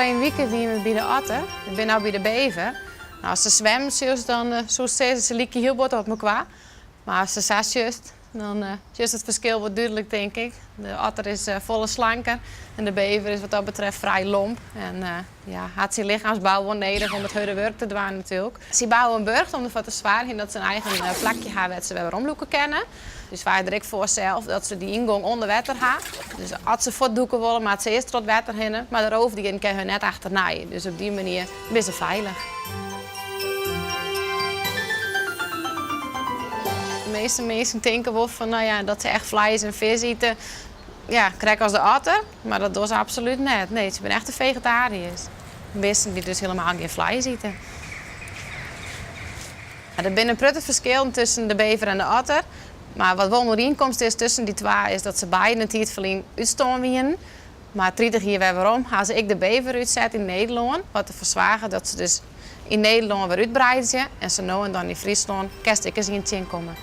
Ferline wike wiene we by de otter. We binne no by de bever. No, ast se swimmen sjochst, dan soest sizze se lykje hiel bot op mekoar. Mar ast se sa sjochst, dan sjochst it ferskil wol dúdlik, tink ik. De otter is folle slanker en de bever is wat dat betreft frij lomp. En ja, hat syn lichemsbou wol nedich om it hurde wurk te dwaan natuerlik. Sy bouwe in burcht om derfoar te soargjen dat se in eigen plakje ha wêr't se wer weromlûke kinne. Dus soargje der ek foar sels dat se dy yngong ûnder wetter ha. Dus as se fuortdûke wolle, moatte se earst troch it wetter hinne. Mar de roofdieren kinne hun net achternei. Dus op dy manier binne se feilich. De measte minsken tinke wol fan, no ja, dat se echt fleis en fisk ite. Ja, krekt as de otter. Mar dat dogge se absolút net. Nee, se binne echte fegetariërs. Bisten dy't dus hielemaal gjin fleis ite. Der binne in protte ferskillen tusken de bever en de otter. Mar wat wol in oerienkomst is tusken dy twa is dat se beiden in tiid ferlyn útstoarn wienen. Mar 30 jier wer werom ha se ek de bever útset yn Nederlân, wat derfoar soarget dat se dus yn Nederlân wer útbreidzje en sa no en dan yn Fryslân kinst ek ris ien tsjinkomme.